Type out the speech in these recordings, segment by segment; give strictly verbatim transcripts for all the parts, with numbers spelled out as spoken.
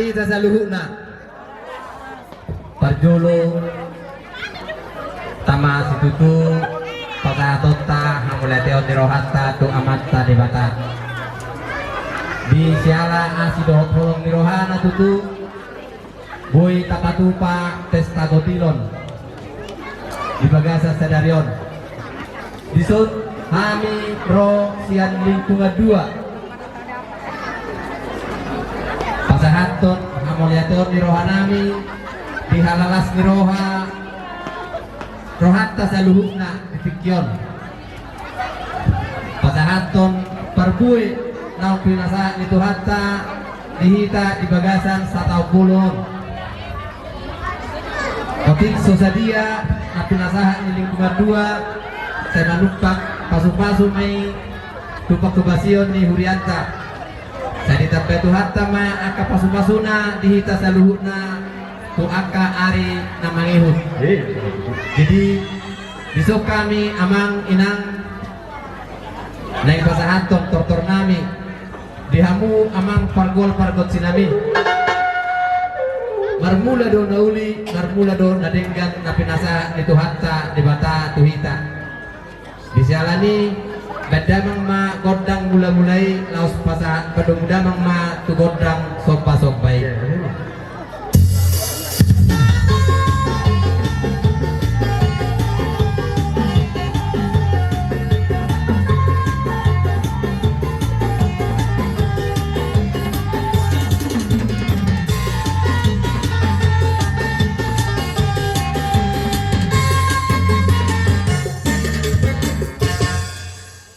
Hita saluhutna. Parjolo, tama situtu pasahatonta hamauliateon ni rohanta tu Amanta Debata. Di siala asi dohot holong ni rohana tutu, boi tapatupa pesta gotilon di bagasan sadari on. Dison hami ro sian lingkungan dua pasahathon hamauliateon ni rohanami di halalas ni roha, rohanta saluhutna di tingki on. Pasahathon parbue naung pinasahat ni Tuhanta di hita di bagasan sataon bolon. Otik so sadia na pinasahat ni lingkungan dua, sai manumpak pasupasu ma i tu panghobasion ni hurianta. Sai ditambai Tuhanta ma angka pasupasuna di hita saluhutna tu angka ari na mangihut. Jadi, dison hami amang inang naeng pasahathon tortornami di hamu amang pargol pargonsinami. Marmula do na uli, marmula do na denggan na pinasahat ni Tuhanta Debata tu hita. Di siala ni i, baen damang ma gondang mulamula i, laos pasahat padomu damang ma tu gondang sombasomba i.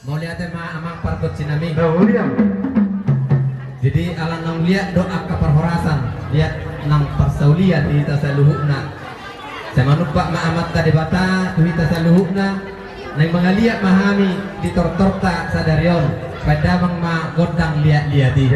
Mauliate ma amang pargonsinami. Jadi ala naung liat do angka parhorasan, liat nang parsaulian di hita saluhutna. Sai manumpak ma Amanta Debata tu hita saluhutna. Naeng mangaliat ma hami di tortorta sadari on. Baen damang ma gondang liatliat i.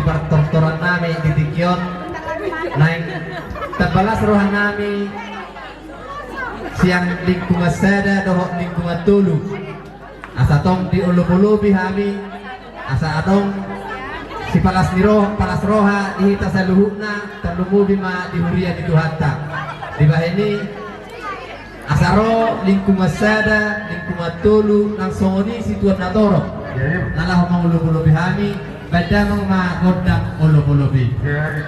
partortoran nami di tingki on, naeng tamba las roha nami sian lingkungan sada dohot lingkungan tolu. Asa tong diolopolopi hami, asa adong sipalas ni roh-, palas roha di hita saluhutna, tarlumobi ma di huria ni Tuhanta. Dibahen i, asa ro lingkungan sada, lingkungan tolu, nang songon i situan na torop. Iya, iya. Na laho mangolopolopi hami, baen damang ma gondang olopolopi. Iya, iya.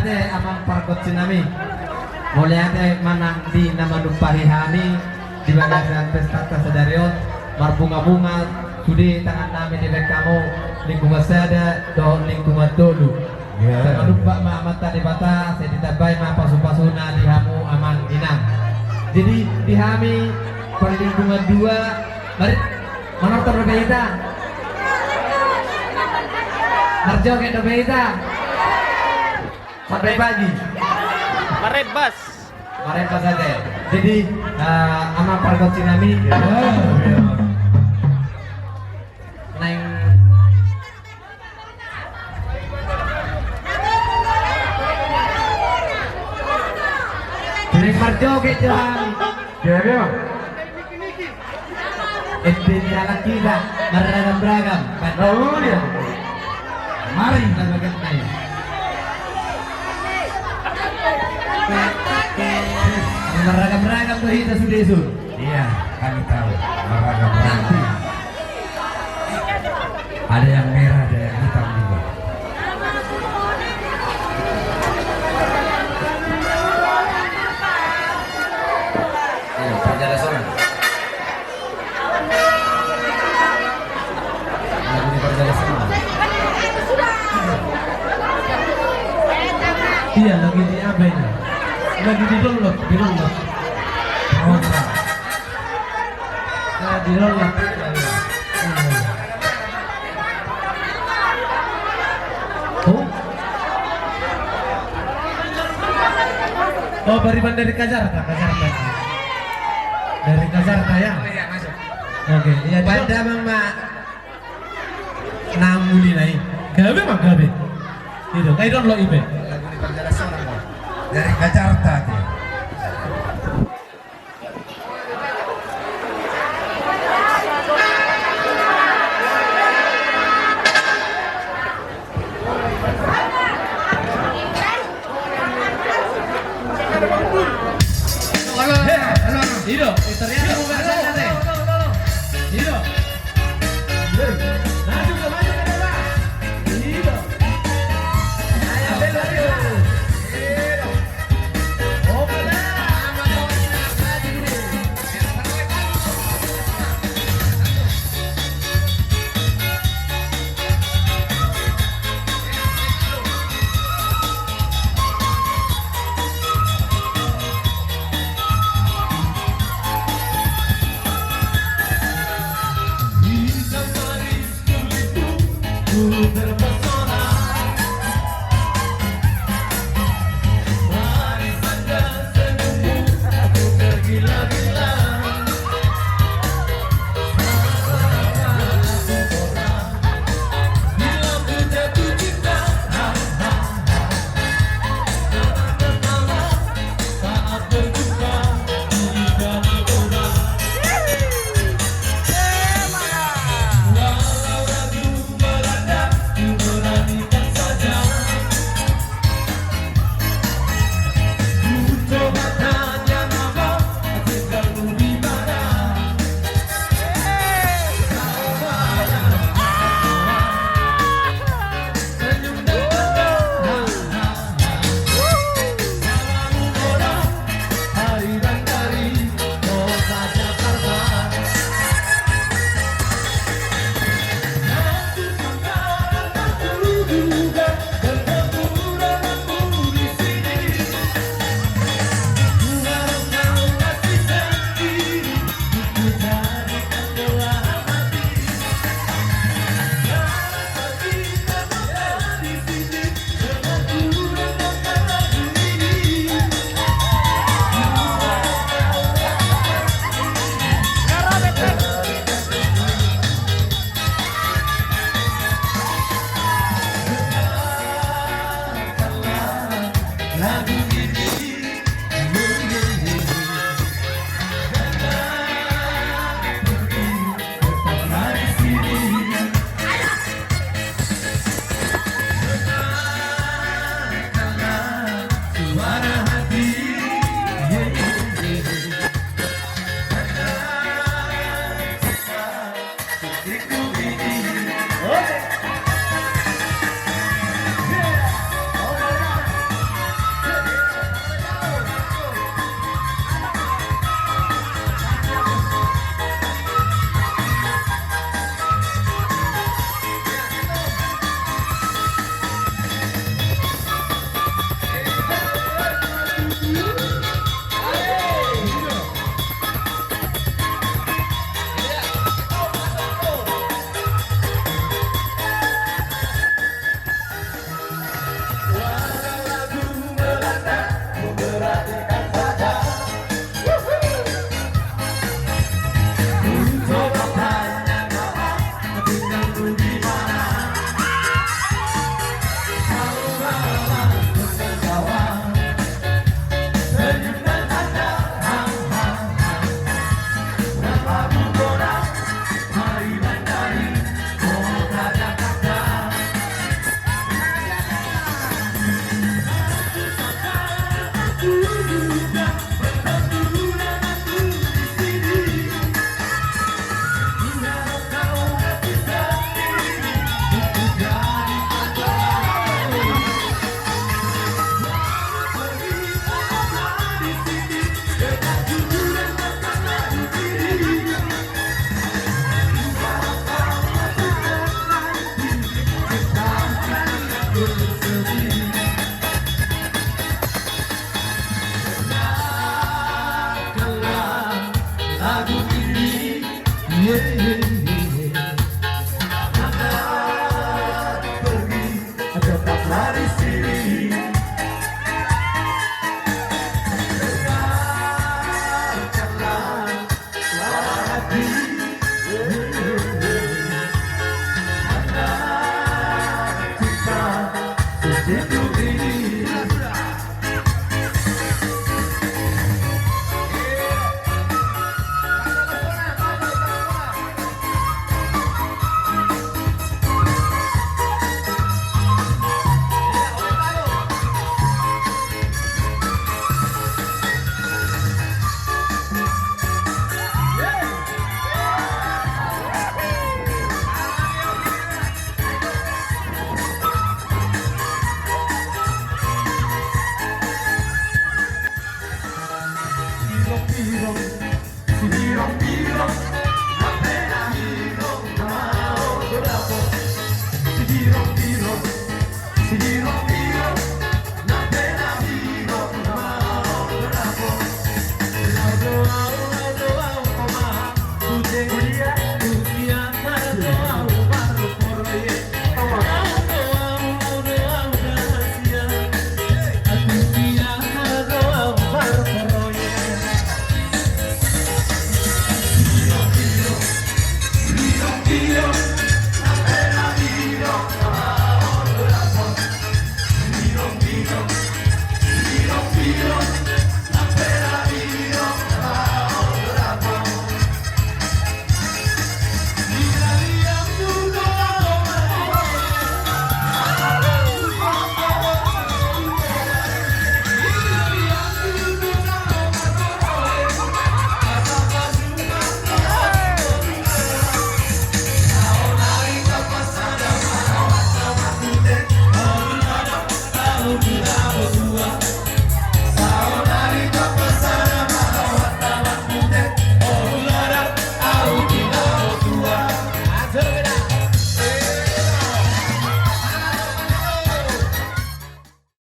Amang pargonsi nami, mauliate ma nang di na manumpahi hami di bagasan pestanta sadari on. Marbunga-bunga sude tangan nami dibahen hamu, lingkungan sada dohot lingkungan tolu. Sai malumpak ma Amanta Debata, sai ditambai ma pasu-pasuna di hamu amang inang. Jadi di hami parlingkungan dua, mari manortor dope hita. Marjoget dope hita. Sampai pagi. Marebas. Marebas saja. Jadi, eh, amang pargonsi nami. Naeng, naeng marjoget jo hami. Ende ni halak hita marragam-ragam. Mari. Marragam-ragam do hita sude, Sun. Iya, kami tahu. Marragam-ragam. Ada yang merah, ada yang hitam juga. Ayo, parjala sonang. Lagu ni parjala sonang. Iya, lagi di apa ini? Lagi di download, di download. Oh, nah, di download. Oh. Oh, Bariban dari Kajarta, Kajarta. Dari Kajarta, ya? Oh, iya, masuk. Oke, iya, Banda, Bang, Mak. Namuli nai. Gabe, Mak, gabe. Itu, kayak download ipe. Lagu ni parjala sonang, Bang. Dari Kajarta, dia. Ido, ternyata bukan sana, teh. Ido. Maju, maju, maju, maju. Ido. Ayo, ayo, ayo.